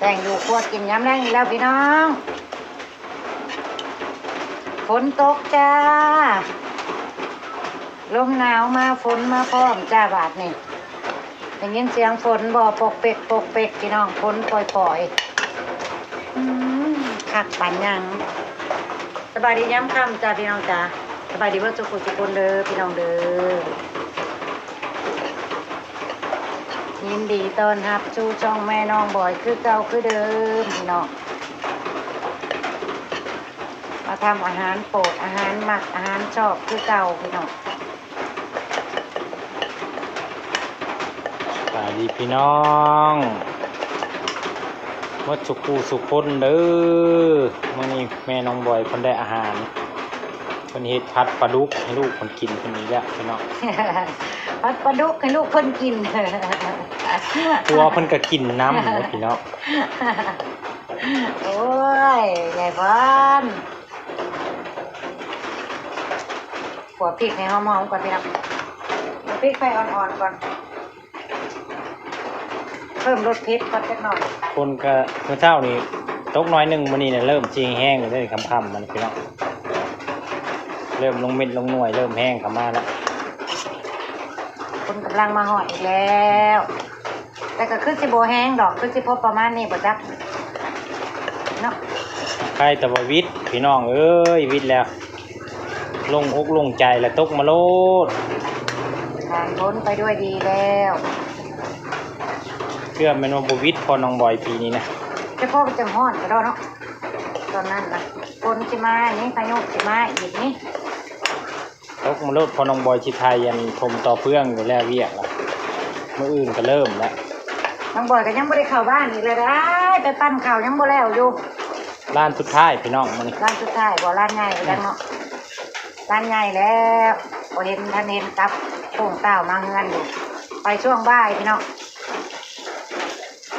ແຕ່ງຢູ່ຄົວກິນຍາມແລງອີກແລ້ວພີ່ນ້ອງ ຝົນຕົກຈ້າ ລົມໜາວມາ ຝົນມາພ້ອມຈ້າບາດນີ້. ໄດ້ຍິນສຽງຝົນບໍ່ ປົກເປັກປົກເປັກ ພີ່ນ້ອງ ຝົນປ່ອຍໆ ອືມ ຄັກປານຫຍັງ. ສະບາຍດີຍາມຄ່ຳຈ້າ ພີ່ນ້ອງຈ້າ ສະບາຍດີເບິດສູ່ຜູ້ສູ່ຄົນເດີ ພີ່ນ້ອງເດີ. ຍິນດີຕ້ອນຮັບສູ່ຊ່ອງແມ່ນ້ອງບອຍຄືເກົ່າຄືເດີມ ພີ່ນ້ອງ ມາທຳອາຫານໂປດ ອາຫານມັກ ອາຫານຊອບຄືເກົ່າ ພີ່ນ້ອງ. ສະບາຍດີພີ່ນ້ອງ ໝົດສູ່ຜູ້ສູ່ຄົນເດີ. ມື້ນີ້ແມ່ນ້ອງບອຍເພິ່ນໄດ້ອາຫານ ເພິ່ນເຮັດຜັດປາດຸກໃຫ້ລູກເພິ່ນກິນເພິ່ນອີກແລ້ວພີ່ນ້ອງ. ຜັດປາດຸກໃຫ້ລູກເພິ່ນກິນ ຜົວເພິ່ນກໍກິນນຳເດ້ພີ່ນ້ອງ. ໂອ້ຍ ຍາຍພອນ ຂົ້ວພິກໃຫ້ຫອມໆກ່ອນພີ່ນ້ອງ ພິກໄຟອ່ອນໆກ່ອນ ເພີ່ມລົດເຜັດກ່ອນຈັກໜ້ອຍ. ຝົນກະມື້ເຊົ້ານີ້ຕົກໜ້ອຍໜຶ່ງ ມື້ນີ້ນະເລີ່ມຊິແຮງແລ້ວເດ້ ຄ່ຳໆມານີ້ພີ່ນ້ອງ ເລີ່ມລົງເມັດລົງໜ່ວຍ ເລີ່ມແຮງເຂົ້າມາແລ້ວ. ຝົນກຳລັງມາຮອດອີກແລ້ວ ແຕ່ກໍຄືຊິບໍ່ແຮງດອກ ຄືຊິພໍປະມານນີ້ບໍ່ຈັກເນາະ. ໃຄແຕ່ວ່າວິດ ພີ່ນ້ອງເອີຍ ວິດແລ້ວ ໂລ່ງອົກໂລ່ງໃຈ ແລ້ວຕົກມາໂລດ ຜ່ານພົ້ນໄປດ້ວຍດີແລ້ວ. ເກືອບແມ່ນວ່າບໍ່ວິດພໍນ້ອງບອຍປີນີ້ນະ ແຕ່ພໍມັນຈັ່ງຮ້ອນກະດອເນາະ ຕອນນັ້ນນະ ຝົນຊິມານີ້ ພາຍຸຊິມາອີກນີ້. ຕົກມາໂລດ ເພາະນ້ອງບອຍຊິໄຖອັນຖົມຕໍ່ເຟືອງຢູ່ແລ້ວວຽກລະ ມື້ອື່ນກໍເລີ່ມລະ. ນ້ອງບອຍກໍຍັງບໍ່ໄດ້ເຂົ້າບ້ານອີກເລີຍ ໄດ້ໄປປັ່ນເຂົ້າຍັງບໍ່ແລ້ວຢູ່. ຮ້ານສຸດທ້າຍພີ່ນ້ອງມື້ນີ້ ຮ້ານສຸດທ້າຍບໍ່ ຮ້ານໃຫຍ່ແລ້ວເນາະ ຮ້ານໃຫຍ່ແລ້ວ ບໍ່ເຫັນ ທັນເຫັນກັບໂຄ້ງກ້າວມາເຮືອນຢູ່ ໄປຊ່ວງບ່າຍພີ່ນ້ອງ.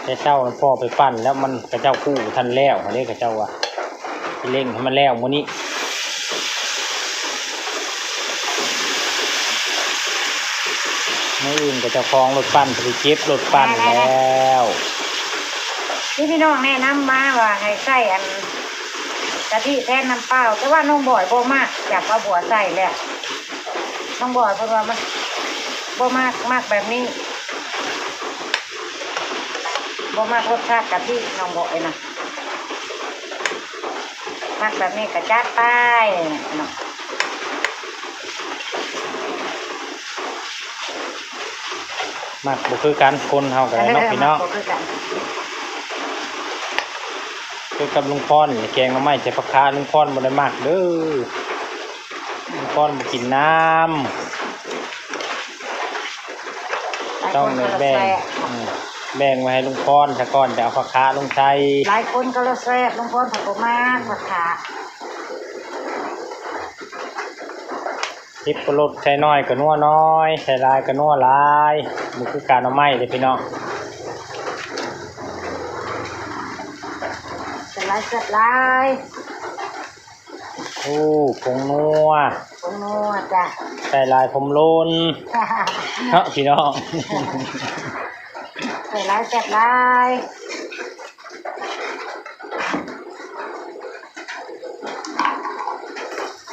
ແຕ່ເຊົ້ານັ້ນພໍ່ໄປປັ່ນແລ້ວ ມັນ ເຂົາເຈົ້າກູ້ບໍ່ທັນແລ້ວຫັ້ນເດ້ ເຂົາເຈົ້າວ່າຊິເລັ່ງໃຫ້ມັນແລ້ວມື້ນີ້ ມື້ອື່ນກໍເຈົ້າຂອງລົດປັ່ນຊິເກັບລົດປັ່ນແລ້ວ. ມີພີ່ນ້ອງແນະນຳມາວ່າໃຫ້ໃຊ້ອັນກະທິແທນນ້ຳເປົ່າ ແຕ່ວ່ານ້ອງບອຍບໍ່ມັກ ຢາກເອົາບົວໃສ່ແລ້ວ ນ້ອງບອຍເພິ່ນວ່າມັນບໍ່ມັກ ມັກແບບນີ້. ບໍ່ມັກລົດຊາດກະທິ ນ້ອງບອຍນະ ມັກແບບນີ້ກະຈັດໄປເນາະ. ມັກບໍ່ຄືກັນ ຄົນເຮົາກໍໄດ້ເນາະ ເອີ ພີ່ນ້ອງ ມັກບໍ່ຄືກັນ. ຄືກັບລຸງພອນນີ້ ແກງໜໍ່ໄມ້ໃສ່ຜັກຄາ ລຸງພອນບໍ່ໄດ້ມັກເດີ ລຸງພອນບໍ່ກິນນ້ຳ. ຕ້ອງແບ່ງ ແບ່ງໄວ້ໃຫ້ລຸງພອນຊະກ່ອນ ຈະເອົາຜັກຄາລົງໃສ່. ຫຼາຍຄົນກໍລະແຊບ ລຸງພອນເພິ່ນບໍ່ມັກຜັກຄາ. ສິບປະລົດ ໃສ່ໜ້ອຍກໍນົວໜ້ອຍ ໃສ່ຫຼາຍກໍນົວຫຼາຍ ບໍ່ຄືການໜໍ່ໄມ້ເດ້ພີ່ນ້ອງ. ໃສ່ຫຼາຍແຊບຫຼາຍ. ໂອ້ ຜົງນົວ ຜົງນົວຈ້ະ ໃສ່ຫຼາຍຜົມຫຼົ່ນ ເນາະພີ່ນ້ອງ ໃສ່ຫຼາຍແຊບຫຼາຍ.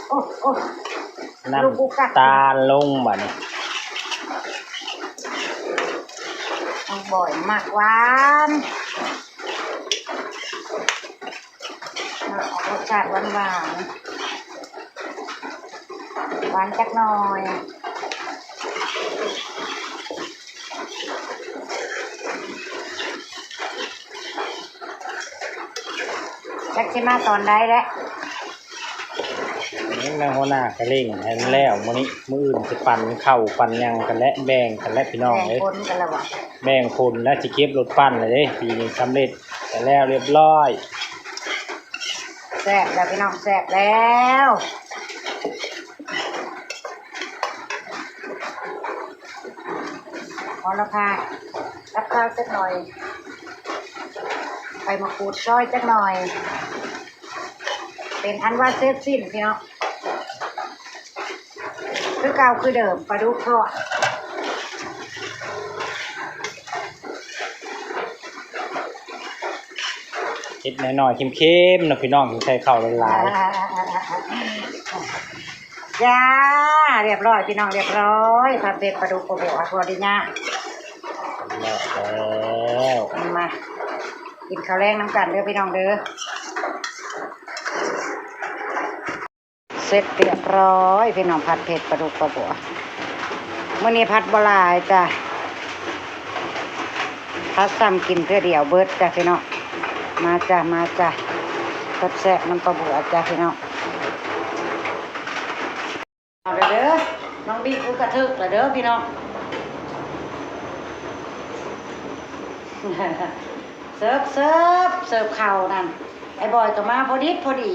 ໂອ້ ໂອ້ ນ້ຳຕານລົງບາດນີ້ ນ້ອງບອຍມັກຫວານ. ມັກອອກລົດຊາດຫວານໆ ຫວານຈັກໜ້ອຍ. ຈັກຊິມາຕອນໃດແຫຼະ. ນີ້ນາຫົວໜ້າກະເລັ່ງໃຫ້ມັນແລ້ວມື້ນີ້ ມື້ອື່ນຊິປັ່ນເຂົ້າປັ່ນຫຍັງກັນແຫຼະ ແບ່ງກັນແຫຼະພີ່ນ້ອງເອີຍ. ແບ່ງຜົນແລ້ວຊິເກັບລົດປັ່ນແລ້ວເດ້ ປີນີ້ສຳເລັດກະແລ້ວລຽບລ້ອຍ. ແຊບແລ້ວພີ່ນ້ອງ ແຊບແລ້ວ. ໂຫລະພາກັບເຂົ້າຈັກໜ້ອຍ ໃບມະຂູດຊອຍຈັກໜ້ອຍ ເປັນອັນວ່າເສັດສິ້ນພີ່ນ້ອງ. ຄືເກົ່າຄືເດີມ ປາດຸກທອດ. ເຮັດນ້ອຍໆ ເຄັມໆ ເນາະພີ່ນ້ອງ ໃສ່ເຂົ້າຫຼາຍໆ. ຈ້າ ຮຽບຮ້ອຍພີ່ນ້ອງ ຮຽບຮ້ອຍ ຜັດເຜັດປາດຸກ ປາບົວ ພໍດີຍາກ ແລ້ວ ມາກິນເຂົ້າແລງນຳກັນເດີພີ່ນ້ອງເດີ. ເສັດຮຽບຮ້ອຍພີ່ນ້ອງ ຜັດເຜັດປາດຸກປາບົວ. ມື້ນີ້ຜັດບໍ່ຫຼາຍຈ້າ ຜັດຊ້ຳກິນເທື່ອດຽວເບິດຈ້າພີ່ນ້ອງ. ມາຈ້າ ມາຈ້າ ແຊບໆ ນຳປາບົວຈ້າພີ່ນ້ອງ. ເອົາລະເດີ ນ້ອງບີຄືກະເຖິກລະເດີພີ່ນ້ອງ. ເສີບ ເສີບ ເສີບເຂົ້ານັ້ນ ໄອ້ບອຍກໍມາພໍດິບພໍດີ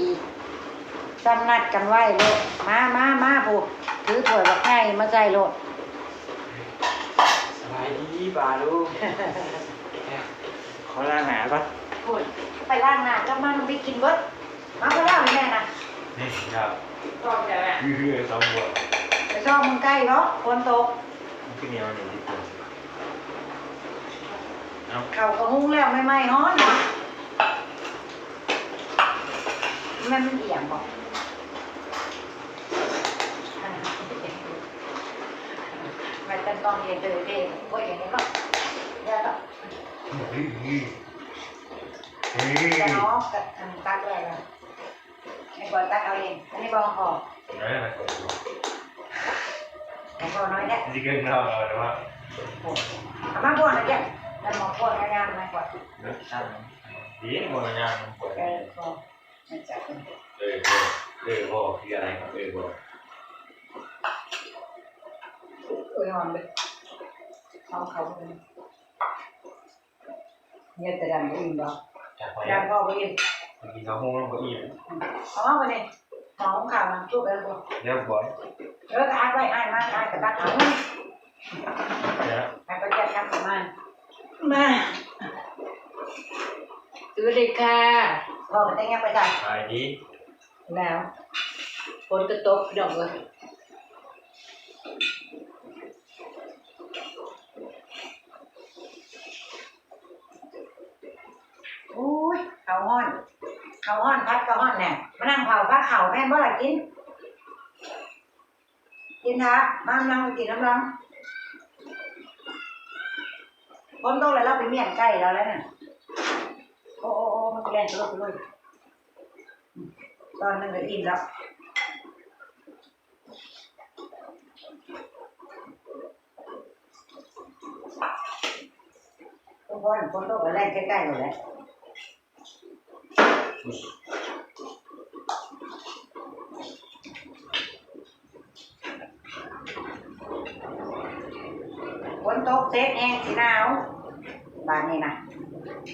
ຊ່ຳນັດກັນໄວ້ໂລດ. ມາ ມາ ມາ ຜູ້ຖືຖ້ວຍບັກໃຫຍ່ມາໃສ່ໂລດ. ສະບາຍດີປ້າລຸງ ຂໍລ້າງໜ້າກ່ອນ. ໂອ້ຍ ໄປລ້າງໜ້າກັບມາ ນ້ອງບີກິນເບິດ. ມາ ໄປລ້າງໃຫ້ແມ່ນະ. ນີ້ ຄອບໃຈແມ່. ຄື ຄື ສອງບົວ ໄປຊອກເບິ່ງໄກ່ເນາະ ຝົນຕົກ. ມັນຄືໜຽວນີ້ຕິດຕົວ. ເອົາ ເຂົ້າກໍຫຸງແລ້ວໃໝ່ໆ ຮ້ອນເນາະ. ແມ່ນມັນອຽງບໍ່? ແມ່ນຕັນຕ້ອງເອເຕີເດ້ ບໍ່ອຽງເນາະ. ຢ່າດອກ ຈະເອົາກັບອັນຕັກໄວ້ລະ. ໃຫ້ບອຍຕັກເອົາເອງ ອັນນີ້ບໍ່ຮອງພໍ. ເອີ ໃຫ້ບອຍ ໃຫ້ບອຍນ້ອຍແທ້ ຊິເກີນເຮົາແລ້ວວ່າ. ເອົາມາບ່ອນນະເດ ແລ້ວມາບ່ອນງາມໆ ມາກ່ອນ. ເອີ ຊ່າງ ດີ ບໍ່ງາມ ເອີ ພໍ ເອີ ພໍ ເອີ ພໍ ຄືອະໄລ ເອີ ພໍ. ເອີ ຫອມເດ້ ຫອມເຂົ້າ. ເຮັດແຕ່ດຳບໍ່ອີ່ມບໍ່? ຈັກແລ້ວ ດຳພໍບໍ່ອີ່ມ ກິນເຂົ້າໂຮງແລ້ວບໍ່ອີ່ມ. ເອົາມາບັດນີ້ ໝໍ້ຂອງເຂົານະ ສຸກແລ້ວບໍ່? ແລ້ວບໍ່? ເອີ ກໍອັດໄວ້ ອ້າຍມາ ອ້າຍກໍຕັກເອົາ. ໃຫ້ປ້າແຈກຕັກເຂົ້າມາ. ມາ ສະຫວັດດີຄ່ະ ພໍ່ກໍແຕ່ງຍັງໄປໃສ? ສະບາຍດີ. ແລ້ວ ຝົນກໍຕົກ ພີ່ນ້ອງເອີຍ. ໂອ້ຍ ເຂົ້າຮ້ອນ ເຂົ້າຮ້ອນ ຜັດກໍຮ້ອນແດ່. ມານັ່ງເຝົ້າພາເຂົ້າແມ່ນບໍ່ລະ? ກິນ ກິນທາ ມານຳກິນນຳຫຼັງ. ຝົນຕົກແລ້ວ ລາວໄປມ້ຽນໄກ່ລາວແລ້ວນັ້ນ. ໂອ້ ໂອ້ ໂອ້ ມັນຊິແລ່ນໄປໂລດ ໄປໂລດ. ຕອນໜຶ່ງກໍອີ່ມແລ້ວ. ສົມພໍຝົນຕົກກໍແລ່ນໃກ້ໆໂລດແຫຼະ. ຝົນຕົກເສັດແຮງຊິໜາວ ບາດນີ້ນະ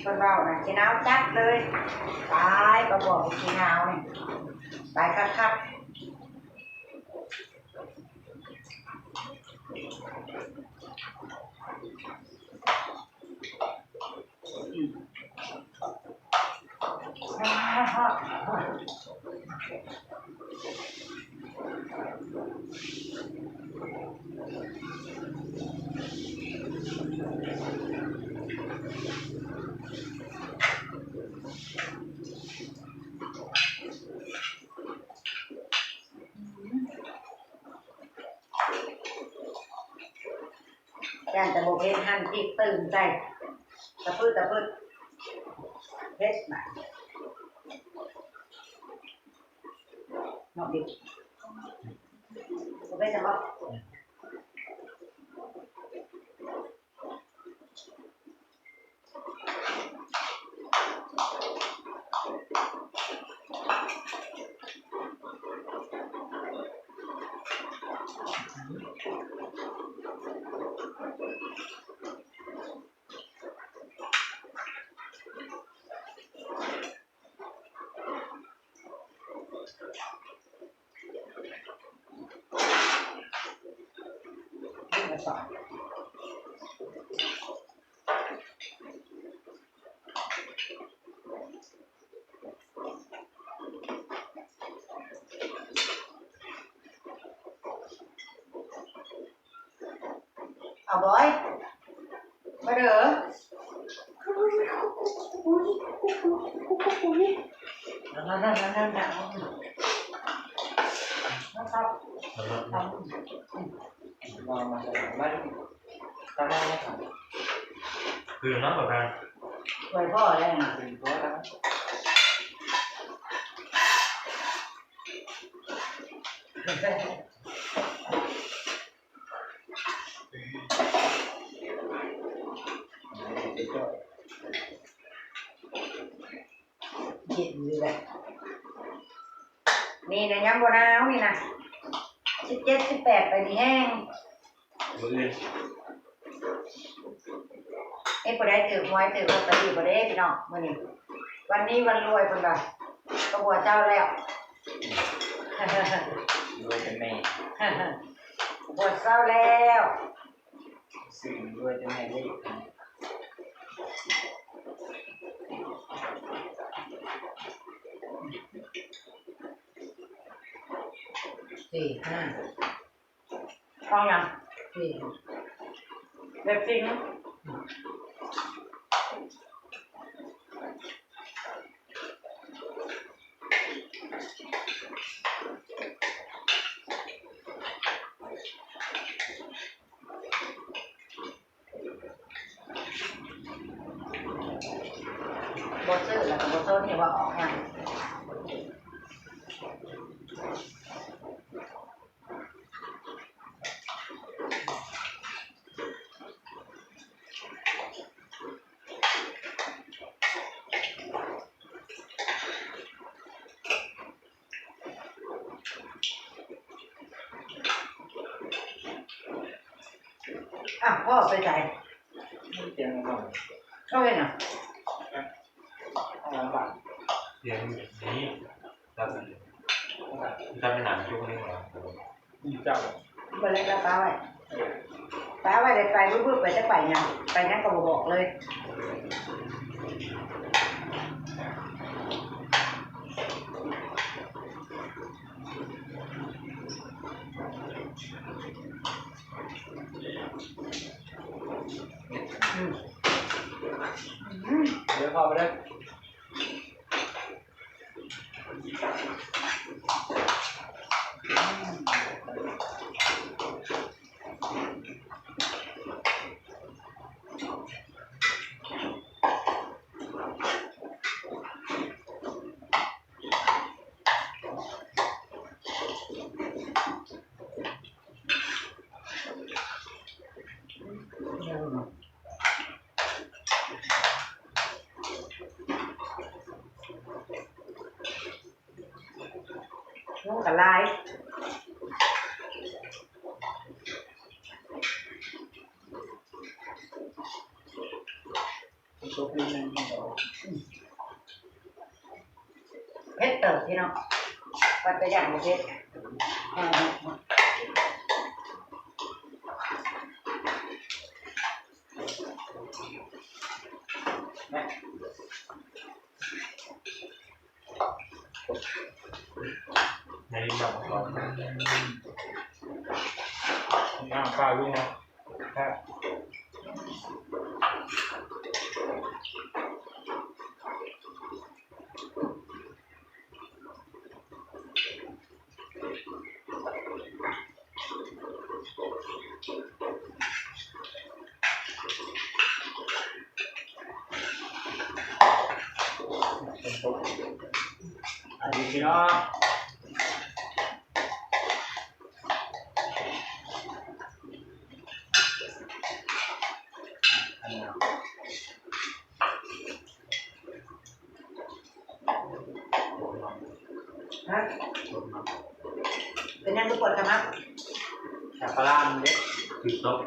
ເພິ່ນເວົ້ານະ ຊິໜາວຈັດເລີຍ. ຕາຍ ປາບອກຊິໜາວນີ້ ຕາຍຄັກໆ. ຢ້ານແຕ່ບໍ່ເຜັດ ຫັ່ນພິກຕື່ມໃສ່ ຕະພຶດຕະພຶດ ເຜັດບາດ ເນາະ ບິ ບໍ່ເຜັດຊັ້ນບໍ່? ເອົາບອຍ ມາເດີ. ຄືເນາະ ປະທານ ຊ່ວຍພໍ່ແລ້ວນະ ຊ່ວຍພໍ່ແລ້ວ. ເຢັນຢູ່ແຫຼະ ນີ້ນະ ຍັງບໍ່ໜາວນີ້ນະ ສິບເຈັດ ສິບແປດ ໄປດີແຮງ. ມື້ອື່ນ ເອີ ຜູ້ໃດຖືກຫວຍຖືກລອດຕະລີ້ບໍ່ເດ້ພີ່ນ້ອງ? ມື້ນີ້ວັນນີ້ວັນລວຍເພິ່ນວ່າ ກະບົວເຊົາແລ້ວ ລວຍແຕ່ແມ່ ກະບົວເຊົາແລ້ວ ຊື້ລວຍແຕ່ແມ່ເດ້. ສີ່ ຫ້າ ເອົາຫຍັງ? ເປັບຊີ ບໍ່ຊື້ແລ້ວກະບໍ່ສົນ ວ່າອອກຫຍັງ. ອ້າວ ພໍ່ໄປໃສ? ເອົາເຮັດຫຍັງ? ເອົາຫຍັງບາດ? ຕຽງນີ້ ຕັດ ຕັດໄປນານຈຸກນີ້. ເຈົ້າ ບໍ່ໄດ້ກະປ້າໄວ້ ປ້າໄວ້ແລ້ວໄປວຶບໆ ໄປແຕ່ໄປຫຍັງ ໄປຫຍັງກະບໍ່ບອກເລີຍ. ອືມ ອືມ ເດີ ພໍ່ ມາເດີ. ໂອ້ ກະຫຼາຍ. ເຜັດເຕີບພີ່ນ້ອງ ວ່າແຕ່ຢ້ານບໍ່ເຜັດ. ໃນນ້ຳປາລຸງເນາະ ແຊບ. ອັນນີ້ພີ່ນ້ອງ ອັນນີ້ເນາະ. ຮະ ເປັນຫຍັງຄືປວດຂະໝັບ? ຢາກປະລາມເດ້ ຖືກຕົກ.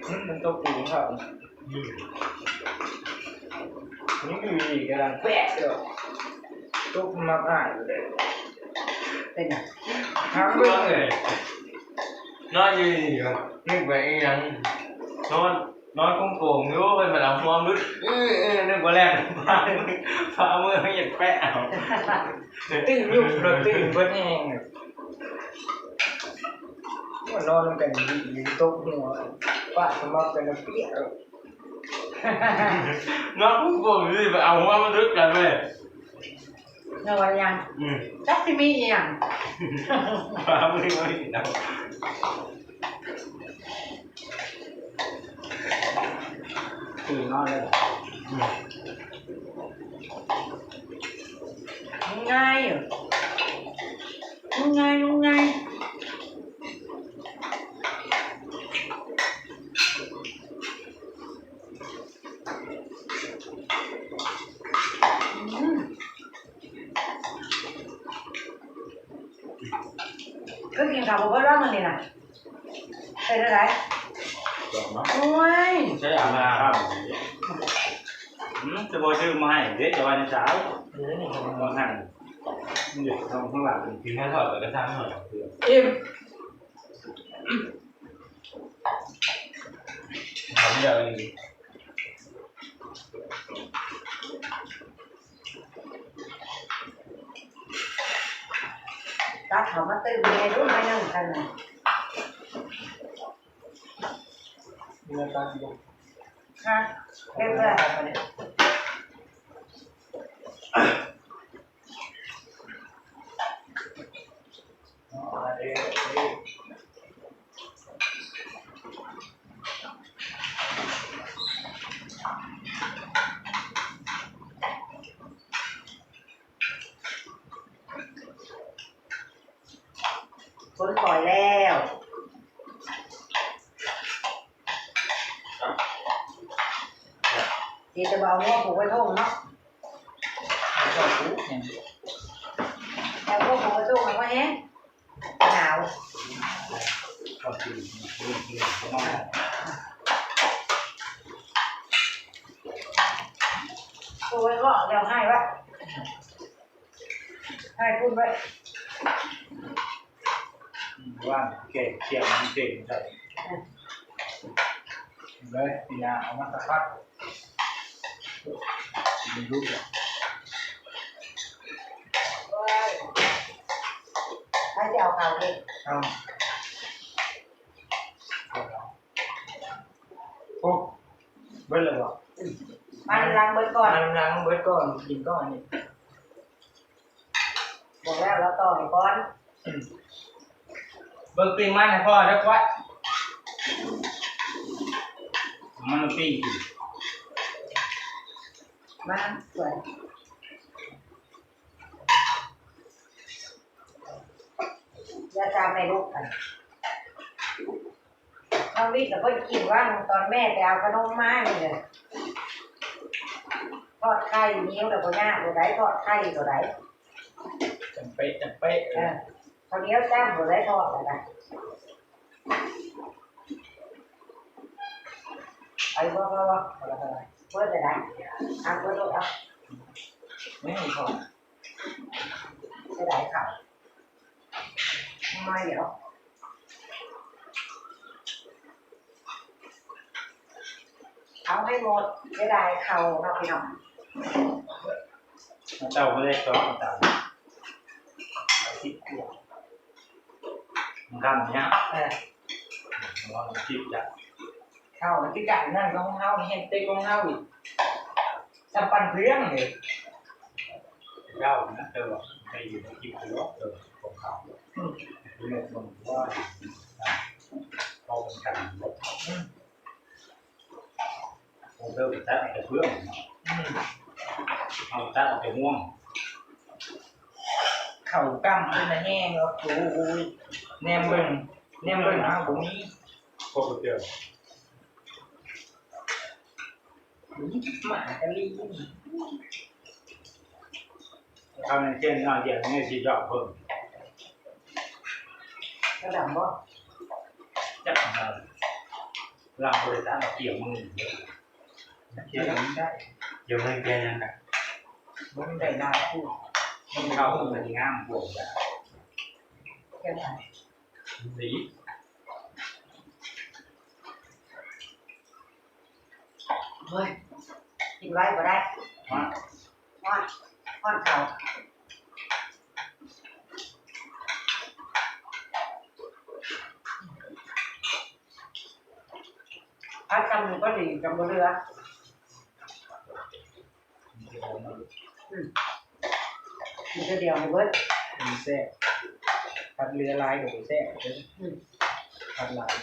ຫຶ ມັນຕົກຢູ່ເຂົາ ອືມ ຍັງຢູ່ດີໆ ກຳລັງແປະຢູ່ ຕົກຂະໝັບອ້າຍຢູ່ເດ້. ເປັນຫຍັງ? ຖາມເບິ່ງເລີຍ ນອນຢູ່ດີໆ ນຶກວ່າອີ່ຫຍັງ ນອນ ນອນໂກງໆຢູ່ ເພິ່ນມາເອົາຫົວຫຼຸດ ເອີໆ ນຶກວ່າແລ່ນ ພາມື ພາມືຢາກແປະເອົາ ຕື່ນຢູ່ ຕື່ນເບິດແຮງ ນອນນຳກັນດີໆ ຕົກຫົວ ປາດສະໝັກກັນລະປຽກ. ນອກຜູ້ໂກງນີ້ໄປເອົາຫົວມາດຶດກັນເວີຍ. ເນາະ ວ່າຫຍັງ? ອືມ ຈັກຊິມີອີ່ຫຍັງ? ວ່າມື້ນີ້ບໍ່ໄດ້ກິນນຳ. ຄືນອນເລີຍ. ອືມ ງ່າຍຢູ່ ງ່າຍ ງ່າຍ. ອືມ ຄືກິນເຂົ້າບໍ່ເບິດວ່າມື້ນີ້ນະ? ເປັນຈັ່ງໃດ? ໂອ້ຍ ໃຊ້ອາບນ້ຳ. ອືມ ຈະບໍ່ຊື້ມາໃຫ້ເດ້ ຈະວ່າໃນສາວ. ເອີ ນີ້ຂອງມັນຫັ້ນ ນີ້ຂອງຂ້າງຫຼັງ ກິນແຄ່ທອດແລ້ວກໍຊ່າງໜ້ອຍ. ອີ່ມ ຄຳດຽວນີ້. ຕັກເຂົ້າມາຕື່ມແດ່ດູ ໜ້ອຍໜຶ່ງຊັ້ນນະ. ເມື່ອຕັກຢູ່. ຮະ? ເຮັດເພື່ອໃຜບັດນີ້? ຝົນປ່ອຍແລ້ວ. ດີແຕ່ວ່າເອົາງົວຜູກໄວ້ທົ່ງເນາະ. ແຕ່ພວກຂອງກະໂຈກມັນກໍແຮງໜາວ. ໂອ້ຍ ເວົ້າແລ້ວໄຫ້ວະ ໃຫ້ພຸ້ນໄວ້. ວ່າແກງຂຽວມັນເປັນໄດ້ເລີຍ ປີໜ້າເອົາມາສະພັດ. ໃຜຈະເອົາເຂົ້າເດ້? ເອົາ. ໂອ້ ເບິດແລ້ວບໍ່? ມານຳຫຼັງເບິດກ່ອນ ມານຳຫຼັງເບິດກ່ອນ ກິນກ່ອນນີ້. ບອກແລ້ວລາວຕໍ່ໃຫ້ກ່ອນ. ອືມ ເບິ່ງປີ້ງມັນໃຫ້ພໍ່ເດີ ກວາດ ມັນປີ້ງກິນ ມາ ສວຍ. ຢ່າຕາມແມ່ລູກກັນ. ນ້ອງວິດກໍເພິ່ນກິນວ່າງຕອນແມ່ໄປເອົາຂະໜົມມານີ້ແຫຼະ. ທອດໄຂ່ຫິວແລ້ວບໍ່ຍາກບໍ່ໄດ້ ທອດໄຂ່ບໍ່ໄດ້. ຈຳເປະ ຈຳເປະ. ເອີ ເຂົ້າໜຽວຈ້ຳບໍ່ໄດ້ທອດແລ້ວນະ. ໄປບໍ່ ພໍບໍ່ ເປີດແລ້ວນະ. ເອົາ ເປີດໂລດ ເອົາ. ແມ່ນບໍ່? ເສຍດາຍເຂົ້າ. ໜ້ອຍດຽວ ເອົາໃຫ້ໝົດ ເສຍດາຍເຂົ້າເນາະພີ່ນ້ອງ. ເຈົ້າບໍ່ໄດ້ຕອກເອົາຕາມ ສິບກວ່າ ມັນກຳຍາກ. ເອີ ເຮົາຄິດຈະ ເຂົ້າມັນຄືກັນນັ້ນຂອງເຮົາ ເຮັດເຕັກຂອງເຮົາອີກ ສຳປັນເລື່ອງເດ້. ເຈົ້ານະ ເຈົ້າວ່າໃຫ້ຢູ່ໃນຄລິບຕະຫຼອດເດີ ຂອງເຂົາ. ອືມ ເລື່ອງຂອງວ່າ ເອົາກັນກັນເນາະ. ອືມ ຂອງເຈົ້າກໍຕັດເອົາແຕ່ເຟືອງເນາະ. ອືມ ເຮົາຕັດເອົາແຕ່ຫ່ວງ. ເຂົ້າກ້ຳເປັນຕາແຮງເນາະ. ໂອ້ຍ ແນມເບິ່ງ ແນມເບິ່ງເຮົາບໍ່ມີ. ພວກເຈົ້າ ໝາກະລີນີ້ ເຂົາໃນເສັ້ນນ້ອຍດຽວນີ້ຊິດອກເພີ່ມ. ກະດຳບໍ່? ຈັກ ລາວບໍ່ໄດ້ຕັດເອົາ ກຽມມືເດ້. ກຽມມືໄດ້ ກຽມມືແກ່ຍັງກະບໍ່ໄດ້ນານ. ມັນເຂົ້າມັນກໍຊິງາມກວ່າ. ແກ່ໄປ ດີ. ໂອ້ຍ ກິນໄວບໍ່ໄດ້ ຮ້ອນ ຮ້ອນ ຮ້ອນເຂົ້າ. ຜັດຊຳນີ້ພໍດີ ຈະບໍ່ເຫຼືອ. ອືມ ກິນເທື່ອດຽວໃຫ້ເບິດ ມັນແຊບ ຜັດເຫຼືອຫຼາຍກໍບໍ່ແຊບເດີ ອືມ ຜັດຫຼາຍ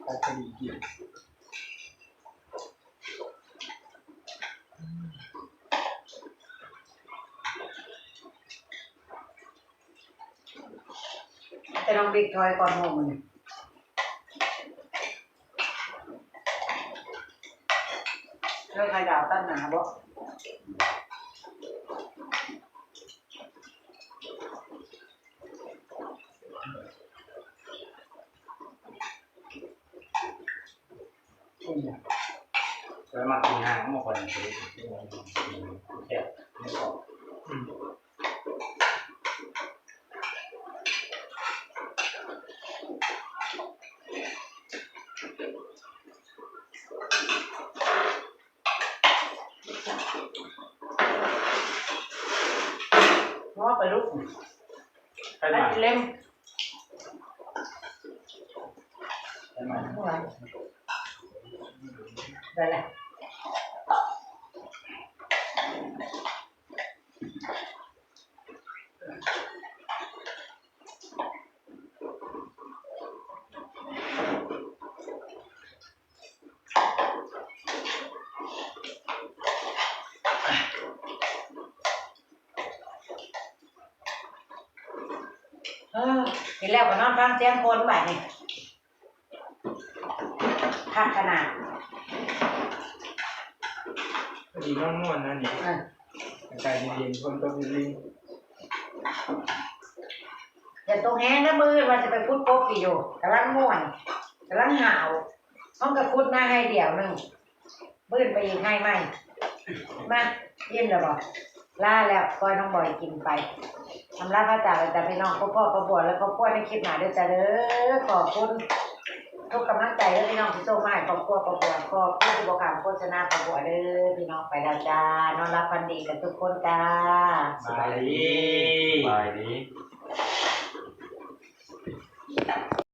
ຜັດພໍດີກິນ. ແຕ່ນ້ອງບິກຖອຍກ່ອນໝູ່ມື້ນີ້ ເລື່ອງໄຂ່ດາວຕັດໜ້າບໍ? ຂ້ອຍມັກກິນຫາງໝໍ່ຂ້ອຍ ແຊບ ມັນກອບ ອືມ ພໍໄປລູກ ໄປມາ ໄປເລັມ ໄປມາ ໄດ້ແລ້ວ. ເອີ ກິນແລ້ວກໍນອນຟັງສຽງຄົນບາດນີ້ ຄັກຂະໜາດ ພໍດີນອນມ່ວນນະນີ້ ເອີ ອາກາດເຢັນໆ ຝົນຕົກລິນໆ ຢ່າຕົກແຮງເດີ ມື້ອື່ນວ່າຈະໄປຂຸດກົບອີກຢູ່ ກຳລັງມ່ວນ ກຳລັງຫ້າວ ເຮົາກໍຂຸດນາໄຮ່ດຽວໜຶ່ງ ມື້ອື່ນໄປອີກໄຮ່ໃໝ່ ມາ ອີ່ມແລ້ວບໍ? ລາແລ້ວ ປ່ອຍນ້ອງບອຍກິນໄປ ອຳລາພາຈາກແລ້ວຈ້າພີ່ນ້ອງ ພົບພໍ້ປ້າບົວ ແລະ ຄອບຄົວໃນຄລິບໜ້າເດີຈ້າເດີ. ຂອບຄຸນທຸກກຳລັງໃຈເດີພີ່ນ້ອງທີ່ສົ່ງມາໃຫ້ຄອບຄົວປ້າບົວ ຂອບຄຸນທີ່ບໍ່ຂ້າມໂຄສະນາປ້າບົວເດີພີ່ນ້ອງ. ໄປແລ້ວຈ້າ ນອນຫຼັບຝັນດີກັນທຸກຄົນຈ້າ. ສະບາຍດີ ສະບາຍດີ.